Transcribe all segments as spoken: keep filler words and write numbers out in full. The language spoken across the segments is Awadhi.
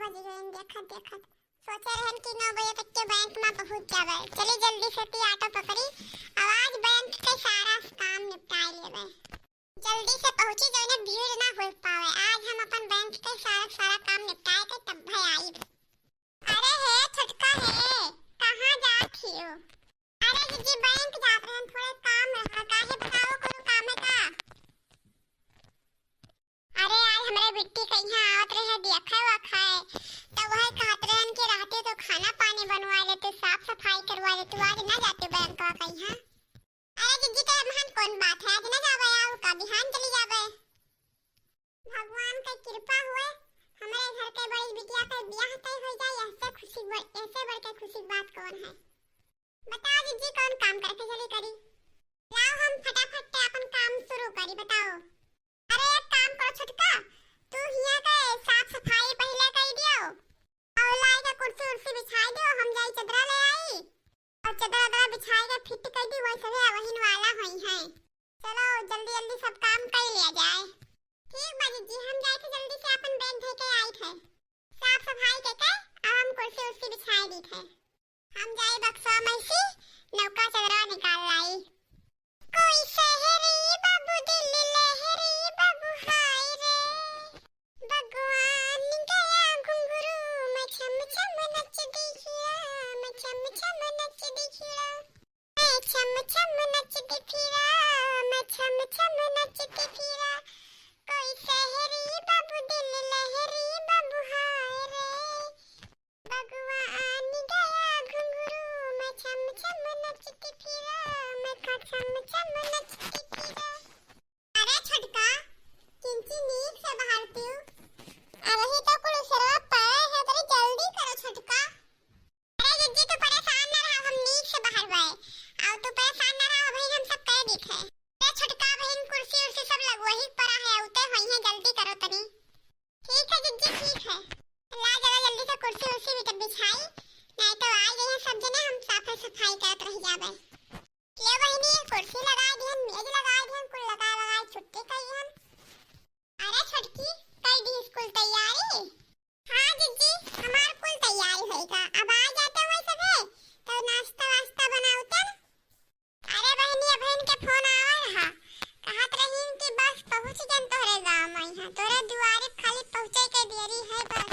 आज हीरोइन देखत देखत सोचे रहन कि नौ बजे तक के बैंक में पहुंच जावे। चली जल्दी से ती ऑटो पकड़ी, अब आज बैंक के सारा काम निपटाए लेवे। जल्दी से पहुंची, जौने भीड़ ना हो पावे। आज हम अपन बैंक के सारा, सारा काम निपटाए के तब भाई आई। अरे हे छोटका हे, कहाँ जात हियो? अरे जीजी, बैंक जात रहन, थोड़े काम रहा। काहे बताओ, कोनो काम है का? अरे आज हमरे बिट्टी कहिया आवत रहे, देखे वखे, तो वह कहत रहन कि रहते तो खाना पानी बनवा लेते, साफ सफाई करवा लेते, आज ना जाते बैंक का कहिया। अरे जीजी, के रहन कौन बात है, आज ना जावे, आओ का बिहान चली जावे। भगवान के कृपा हुए, हमरे घर के बड़ी बिटिया के बियाह तय हो जाए, ऐसे खुशी ब-, ऐसे बढ़ के खुशी की बात कौन है? बताओ जीजी, कौन काम करके चली करी? लाओ हम फटाफट से अपन काम शुरू करी, बताओ। अरे एक काम करो छोटका, तू हिया के साफ सफाई पहले कर दियो और लाई के कुर्सी उर्सी बिछाई दियो, हम जाई चदरा ले आई और चदरा उदरा बिछाई के फिट कर दी, वही सभी वहीन वाला होई है। चलो जल्दी जल्दी सब काम कर लिया जाए। ठीक बा जीजी, हम जाए थे जल्दी से अपन बैग धर के आई थे, साफ सफाई के के अब हम कुर्सी उर्सी बिछाई दी थे। हम जाई बक्सवा में से नौका चदरा निकाल लाई। कोई शहरी बाबू दिल लहरी बाबू हाय रे, भगवान गया घुंघरू में छम छम नच दिखिया, में छम छम नच दिखिया, में छम छम नच दिखिया, में छम छम नच दिखिया। कोई शहरी बाबू दिल लहरी बाबू हाय रे, भगवान गया घुंघरू में छम छम नचती फिरा, में खा छम छम नचती फिरा। अरे छोटका, किंची नीक से बहारतिउ। अबही तो कुल उसरवा पड़े है, तनी जल्दी करो छोटका। अरे जिज्जी, तू परेशान ना रहा, हम नीक से बहारबे। आओ तू परेशान ना रहा, अबही हम सब कर देत है। अरे छोटका बहिन, कुर्सी उर्सी सब लगवही पड़ा है, उते होई है, जल्दी करो तनी। ठीक है जिज्जी, ठीक है। ला जरा जल्दी से कुर्सी उर्सी बिट-, बिछाई, नहीं तो आ गई है सब जने, हम साफे सफाई करत रह जाबे। ले बहिनी, कुर्सी लगाई दिहन, मेज लगाई दिहन, कुल लगाई लगाई छुट्टी कई दिहन। अरे छोटकी, कई दी स्कूल तैयारी? हाँ जिज्जी, हमार कुल तैयारी होई गा। अब आ जाते हुए सभे, तो नाश्ता वास्ता बनावतन। अरे बहिनी, अबहिन के फोन आवा रहा, कहत रहीन कि बस पहुँच गन तोहरे गाँव में, यहाँ तोहरे दुआरे खाली पहुँचे के देरी है बस।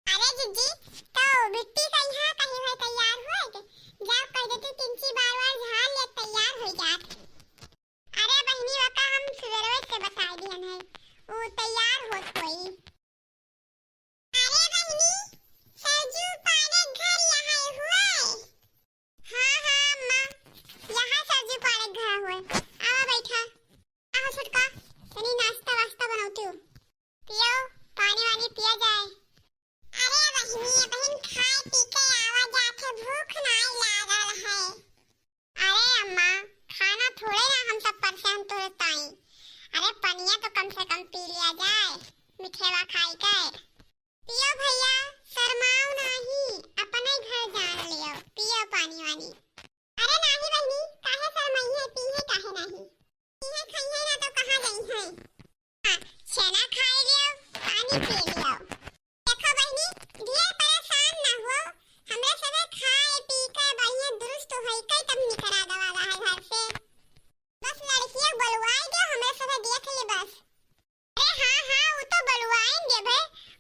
अरे जिज्जी, तो बिट्टी का यहाँ कहीं है तैयार हुए के? जाओ कह देती, तिनची बार बार झाड़ ले तैयार हो जात। अरे बहिनी, वका हम सुबेरवे से बताई दिहन है, ऊ तैयार होत होई। अरे बहिनी, सरजू पाड़े घर यहाँ हुए? हाँ, हाँ, अम्मा, यहाँ सरजू पाड़े घर हुए। आवा बैठा। आवा छोटका, तनी नाश्ता वास्ता बनौती हूँ। पियो, पानी वानी पिया जाए। अरे बहिनी, बहिन खाए पी के आवा जाथे, भूख नाई लागल है। अरे अम्मा, खाना थोड़े ना हम सब परसे हन तोरे ताई। अरे पनिया तो कम से कम पी लिया जाए, मिठेवा खाई के। पियो भैया, शरमाओ नाही, अपने घर जान लियो, पियो पानी वानी। अरे नाही बहिनी, काहे शरमाई है, पी है काहे नाही? पी है खाई है ना तो कहाँ गई है? हाँ, छेना खाई लियो, पानी पी लियो। देखो बहिनी, ढेर परेशान ना हो, हमरे सभे खाए पी के बढ़िया दुरुस्त होई के तब निकरा दे वाला है घर से। बस लड़किया बोलवाई दे, हमरे सभे देख ले बस। अरे हाँ, हाँ, वो तो बोलवाइन देबे,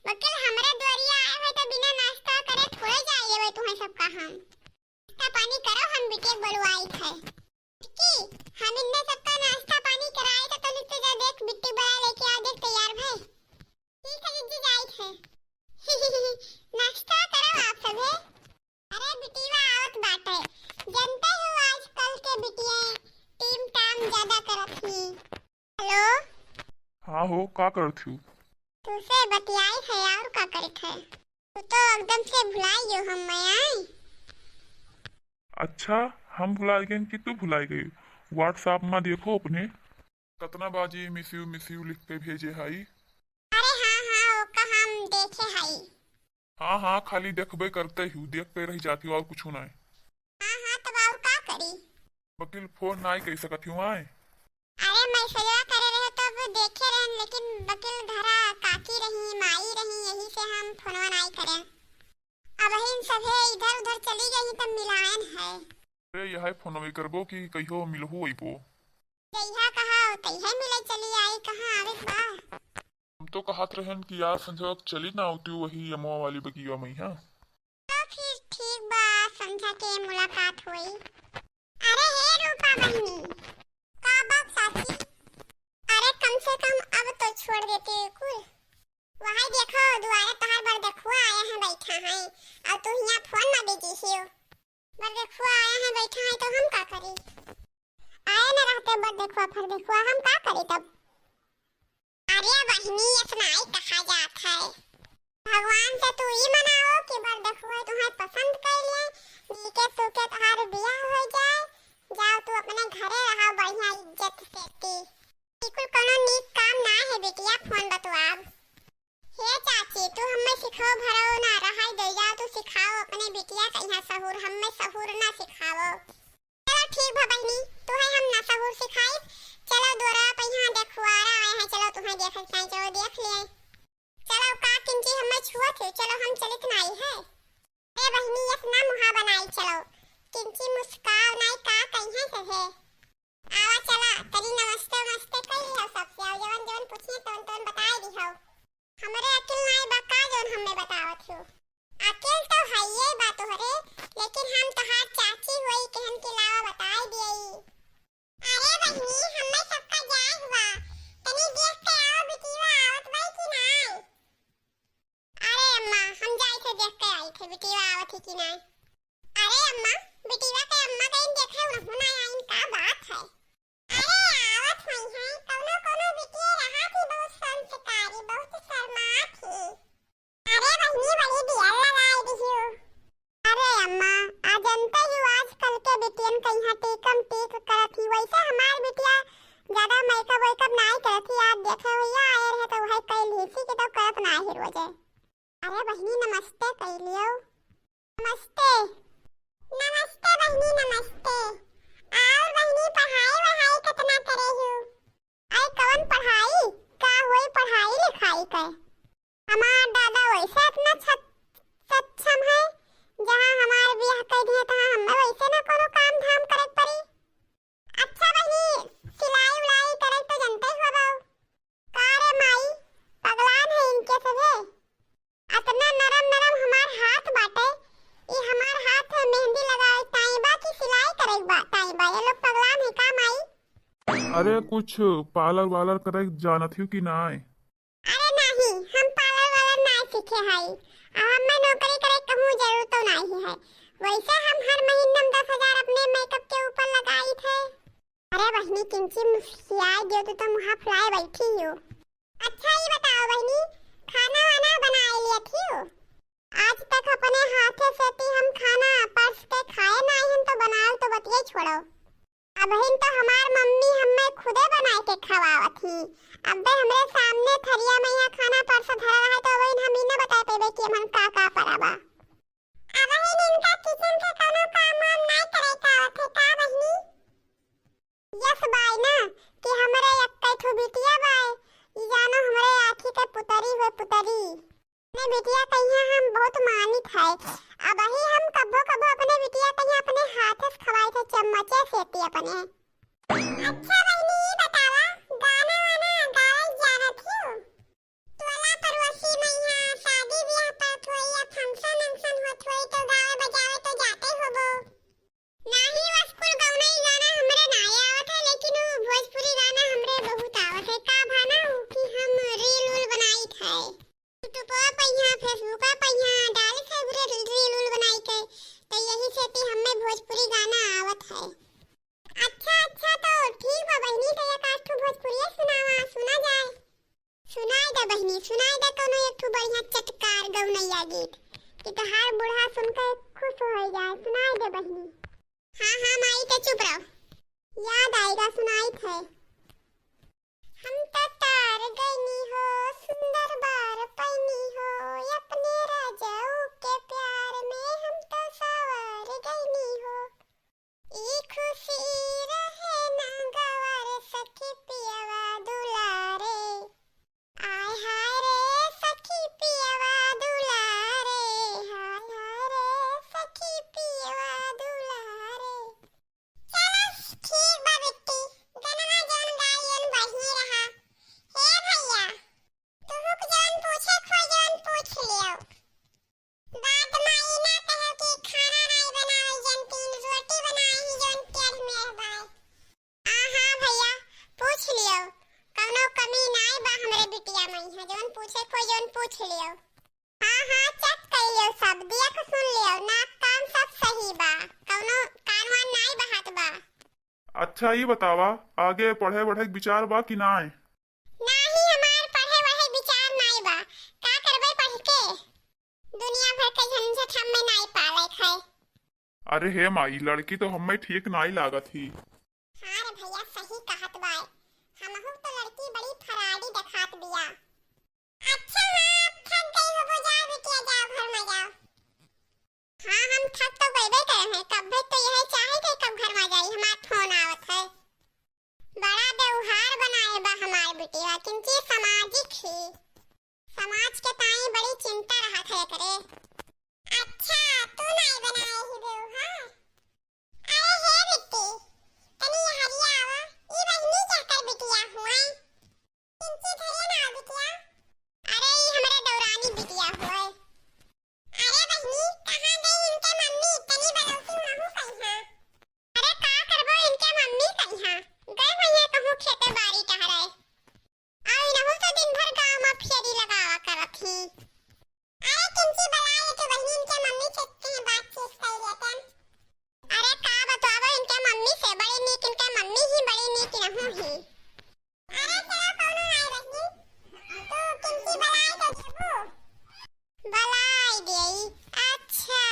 बकिल हमरे दुआरिया आए हुए तो बिना नाश्ता करे थोड़े जाए देबे तुम्हें सबका हम। नाश्ता पानी करो, हम बिटिया बोलवाई थे। कि हम इन्ने सबका नाश्ता पानी कराए तो तनी तो जा देख बिट्टी बड़ा लेके आ, देख तैयार भे। ठीक है जिज्जी, जाइत है। नाश्ता करो आप सभे। अरे बिटिया आवत बाटे, जनते हो आजकल के बिटिया टीम टाम ज्यादा करत ही। हेलो। हाँ हो, का करत हूँ? तुसे बतियाई है और का करत है? तू तो एकदम से भुलाई गयो हम मैं आई। अच्छा, हम भुलाई गए कि तू भुलाई गई? WhatsApp में देखो अपने। कतना बाजी miss you, miss you लिख के भेजे हई। अरे हाँ, हाँ, ओका हम देखे हई। हाँ, हाँ, खाली देखबे करते हूँ, देख के रह जाती हूँ और कुछ नहीं। हाँ, हाँ, तब और का करी? बकिल फोन नाई कह सकत हूँ आए। अरे मैसेजवा करे रहे तब देखे रहन, लेकिन बकिल घरा काकी रही, माई रही, यही से हम फोनवा नाई करे। अबहिन सभे इधर उधर चली गई तब मिलायन है। अरे यहै फोनवे करबो कि कहियो मिलहु अइबो। जइहा कहा तइहे मिले चली आई, कहाँ आवे के बा? हम तो कहत रहन कि यार संझवा के चली ना आवती वही यमुआ वाली बगिया मइहाँ। तो फिर ठीक बा, संझा के मुलाकात होई। अरे हे रूपा बहिनी, का बात चाची? अरे कम से कम अब तो छोड़ देते कुल। वही देखो दुआरे तोहार बरदखुआ आया है बैठा है, और तू हियाँ फोन में बिजी हियो। बरदखुआ आया है बैठा है तो हम का करी? आए न रहते बरदखुआ फरदखुआ हम का करी तब? अरे बहिनी, इतना ही कहा जात है। भगवान से तू ई मनाओ कि बरदखुआ तुम्हें पसंद कर ले, मिलके सुखे तोहार बियाह हो जाए, जाओ तू अपने घरे रहो बढ़िया इज्जत से। ती बिल्कुल कोनो नीक काम ना है बिटिया, फोन बतुआब। हे चाची, तू हमें सिखाओ भरो ना, रहाई दे जाओ, तू सिखाओ अपने बिटिया कहिया सहूर, हमें सहूर ना सिखाओ। चलो ठीक बा बहिनी, तोहे हम ना सहूर सिखाइब। चलो दुआरा पे यहाँ देखुआरा आए हैं, चलो तुम्हें देखे के चाही, चलो देख लिए। चलो का किंची हमें छुअत है, चलो हम चलित नाई है। ए बहिनी, इतना मुहा बनाई चलो, किंची मुस्काओ नाई का कहिए से है। आवा चला, तनी नमस्ते वमस्ते कर लिहो सबसे, और जवन जवन पूछिए तवन तवन बताए दिहो। हमरे अकिल नाई बा का जौन हमें बतावत हो? अकिल तो हइये बा तोहरे, लेकिन हम तोहार चाची होई कहन के लावा बताई दियई। अरे बहिनी, हमें सबका जाए हुआ, तनी देख के आओ बिटिया आवत बाई कि नाई? अरे अम्मा, हम जाई थे देख के आई थे बिटिया आवत ही कि नाई। अरे अम्मा, बिटिया के अम्मा कहीं देखे उनहु ना आइन, का बात है? अरे आवत हुई हैं, कौनो कौनो बिटिया रहा थी बहुत संस्कारी, बहुत शर्मा थी। अरे बहिनी बड़ी बियर लगाई दिहियो। अरे अम्मा, आ जनते ही आजकल के बिटियन कहिया टीकम टीक करत ही, वैसे हमार बिटिया ज्यादा मेकअप वेकअप नाई करत ही, आज देखे भैया आए रहे तो वही कई लीसी के तो करत ना ही रोजे। अरे बहिनी नमस्ते कह लियो। नमस्ते। नमस्ते बहिनी नमस्ते। और बहिनी पढ़ाई वढ़ाई कितना करे हो? आई कवन पढ़ाई? का होई पढ़ाई लिखाई के? हमार दादा वैसे इतना छ-, सक्षम है, जहाँ हमार बियाह कर दिए तहाँ हमें वैसे ना कोनो काम धाम करे के पड़ी। अच्छा बहिनी, सिलाई उलाई करे तो जनते ही होबो। का रे माई, पगलान है इनके सभे। अतना नरम नरम हमार हाथ बाटे, ई हमार हाथ है मेहंदी लगावे ताई बा कि सिलाई करे बा ताई बा, ये लोग पगलान है का माई? अरे कुछ पार्लर वार्लर करे जानत हो कि नाय? अरे नहीं, हम पार्लर वार्लर ना सीखे हई, अब हमें नौकरी करे कहूँ जरूरत तो नहीं है। वैसे हम हर महीने में दस हजार अपने मेकअप के ऊपर लगाई थे। अरे बहिनी, किंची मुस्कियाई दियो, तू तो मुहा फुलाए बैठी हो। अच्छा, ई बताओ बहिनी, खाना वाना बनाए लिया थी हो? आज तक अपने हाथे से ती हम खाना परस के खाए ना आई, हम तो बनाओ तो बतिये छोड़ो। अबहिन तो हमार मम्मी हमें खुदे बनाए के खवावत ही। अबे हमरे सामने थरिया में यहाँ खाना परसा धरा रहा है, तो अबहिन हम ई ना बता पेबे कि हमन का का परा बा। अबहिन इनका किचन के कोनो काम वाम नाय करे का आवत है का बहिनी? यस बाई ना कि हमरे एक्कै ठो बिटिया बाय, ई जानो हमरे आँखी के पुतरी होय पुतरी। अपने बिटिया कहिया हम बहुत मानित है। अबही हम कभो कभो अपने बिटिया कहिया अपने हाथे से खवाई थे चम्मचे से ती अपने। अच्छा बहिनी, ई बतावा, गाना वाना गावल जानत हियो? टोला पड़ोसी में यहाँ शादी ब्याह परत होई या function वंक्शन होत होई तो गावे बजावे तो जाते होबो। नाही, बस कुल गौनई गाना हमरे नाय आवत है, लेकिन उ भोजपुरी गाना हमरे बहुत आवत है। का भाना उ कि हम reel उल बनाई थे। YouTube पे यहाँ, Facebook पे यहाँ डाली थे पूरे reel उल बनाई के, तो यही से ती हमें भोजपुरी गाना आवत है। अच्छा, अच्छा, तो ठीक बा बहिनी, तो एक आध ठो भोजपुरिया सुनावा, सुना जाए। सुनाई दे बहिनी, सुनाई दे कोनो एक ठो बढ़िया चटकार गौनैया गीत कि तोहार बूढ़ा सुन के खुश हो जाए। सुनाई दे बहिनी। हाँ, हाँ, माई के चुप रहो। याद आएगा, सुनाई थे। हम तो तार गईनी हो, सुंदर बार पैनी हो, अपने राजाऊ के प्यार में हम तो सावर गईनी हो। ई खुशी रहे ना गवार सखी पियवा दुलारे। आय हाय रे सखी पियवा दुलारे। से कोई जौन पूछ लियो। हाँ, हाँ, check कर लियो सब, देख सुन लियो, नाक कान सब सही बा, कौनो कान वान नाई बहात बा। अच्छा, ई बतावा, आगे पढ़े वढ़े के विचार बा कि नाय? नाही, हमार पढ़े वढ़े विचार नाई बा। का करबे पढ़ के? दुनिया भर के झंझट हमें नाई पावे खाए। अरे हे माई, लड़की तो हमें ठीक नाई लागत ही। हाँ रे भैया, सही कहत बाय। हमहू तो लड़की बड़ी फराडी देखात बिया। अच्छा, हाँ, अब थक गई होबो, जाओ बिटिया, जाओ घर में जाओ। हाँ, हम थक तो गइबे करे हैं, कब्बे तो यह चाहे थे कब घर में जाई, हमार फोन आवत है। बड़ा व्यवहार बनाए बा हमार बिटिया, किंची सामाजिक ही। समाज के ताई बड़ी चिंता रहत है एकरे। अच्छा, तू नाई बनाए ही व्यवहार? अरे हे बिट्टी, तनी हरिया आवा, ई बहिनी के कर बिटिया हुआ। किंची धरे ना बिटिया। अरे ई हमरे दौरानी बिटिया हुए। अरे बहिनी, कहाँ गई इनके मम्मी? तनी बरौती महू कइहाँ। अरे का करबो इनके मम्मी कइहाँ? गए हुई है कहूँ खेते बारी टहरे। अउ इनहू तो दिन भर गाँव में फेरी लगावा करत ही। अरे किंची बलाए तो बहिनी इनके मम्मी से कहीं बातचीत कर लेतन। अरे का बतवाबो इनके मम्मी से, बड़ी नीक इनके मम्मी ही, बड़ी नीक इनहू ही। अरे चलो कौनो नाई बहिनी, तू किंची बलाए तो देबू? बलाए देई। अच्छा।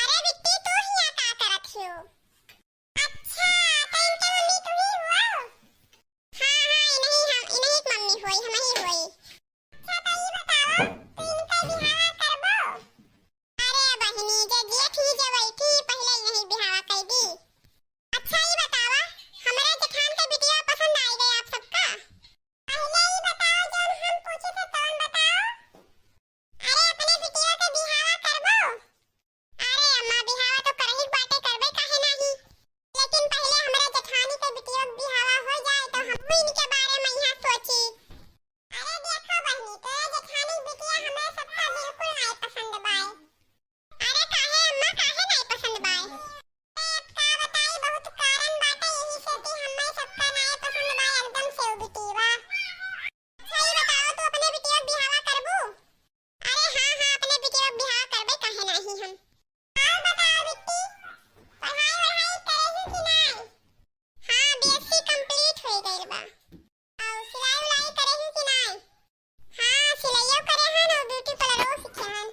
अरे बिट्टी, तू हियाँ का करत हियो? अच्छा, तो इनके मम्मी तू ही हुआ? हाँ, हाँ, इनही हम, इनही के मम्मी हुई, हम ही हुई। अच्छा, तो ई बतावा, तू इनके बिहावा करबो? अरे बहिनी, जे जेठ ही जे वही थी, पहले इनही बिहावा कर दी। अच्छा, ई बतावा, हमरे जेठान के बिटिया पसंद आई गई आप सबका? पहले ई बताओ, जौन हम पूछे थे, तौन बताओ। अरे, अपने बिटिया के बिहावा करबो? अरे अम्मा, बिहावा तो करही बाटे, करबे काहे नाही? लेकिन पहले हमरे जेठानी के बिटिया के बिहावा हो जाए, तो हमहू इनके बारे में यहाँ सोची। अरे देखो बहिनी, तोरे जेठानी के बिटिया हमरे सबका बिल्कुल नाई पसंद बाए। अरे काहे अम्मा, काहे नाई पसंद बाए? अरे अब का बताई, बहुत कारण बाटे, यही से कि हम्मे सबका नाई पसंद बाए, एकदम से बिटिया। अच्छा, ई बताओ, तू अपने बिटिया के बिहावा करबू? अरे हाँ, हाँ, अपने बिटिया के बिहावा करबे, काहे नाही हम। और बताओ बिट्टी, पढ़ाई वढ़ाई करे ही कि नाई? हाँ, B S C complete हो गइल बा। और सिलाई उलाई करे ही कि नाई? हाँ, सिलाइयो करे हन और beauty parlour सीखे हन।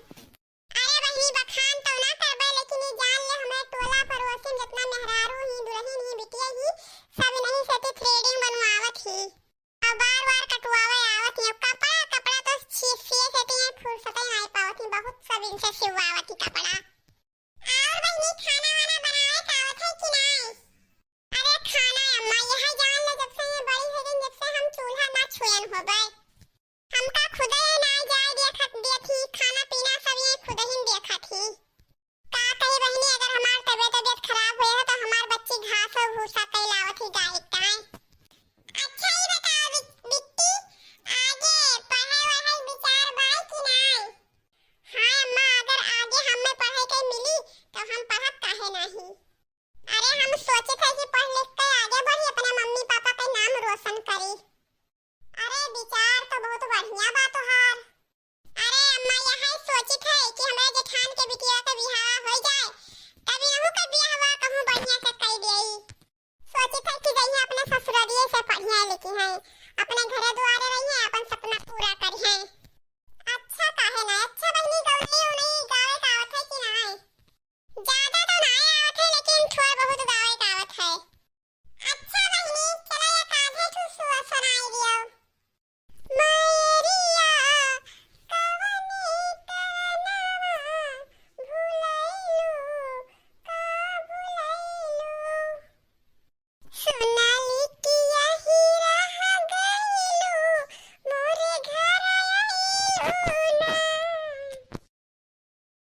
अरे बहिनी, बखान तो ना करबे, लेकिन ई जान ले, हमरे टोला पड़ोसी में जितना मेहरारू ही, दुल्हन ही, बिटिया ही, सब इनही से threading बनवावत ही। और बार बार कटवावे आवत ही। अब कपड़ा, कपड़ा तो सी-, सिए से तो ये फुर्सत ही नाई पावत ही, बहुत सब इनसे सिवावत ही कपड़ा। और बहिनी, खाना वाना बनावे का आवत है कि नाई? अरे खाना अम्मा, यह जान ले, जब से ये बड़ी हो गई, जब से हम चूल्हा ना छुएन होबे। हमका खुदे ना जाए देखत, देत ही, खाना पीना सब ये खुदहिन देखत ही। का कही बहिनी, अगर हमार तबियत, तबियत खराब हुए है तो हमार बच्ची घास और भूसा कई लावत ही गाय के ताई। अच्छा ई बताओ बि-, बिट्टी, आगे पढ़े वढ़े विचार बाय कि नाई? हाँ अम्मा, अगर आगे हमें पढ़े के मिली तो हम पढ़ब, काहे नाही। अरे हम सोचित है कि पढ़ लिख के आगे बढ़ी, अपने मम्मी पापा के नाम रोशन करी। अरे विचार तो बहुत बढ़िया बा तोहार। अरे अम्मा, यह सोचित है कि हमरा जेठान के बिटिया के बियाह हो जाए, तब इनहू के बियाहवा कहूँ बढ़िया से कर देई। सोचित है कि जइहे अपने ससुरारिये से पढ़िया लिखी हैं, अपने घरे दुआरे रही हैं, अपन सपना पूरा करी हैं। अच्छा काहे ना, अच्छा बहिनी, गौनई उनई गावे का आवत है कि नाई? ज्यादा तो नाई आवत है, लेकिन थोड़ा बहुत गावे का आवत है। अच्छा बहिनी, चलो एक आधे ठो सु-, सुनाई दियो। मैरिया, कवने तनवा भुलैलू, का भुलैलू? सोनाली किया हीरा गइलू, मोरे घर आइलू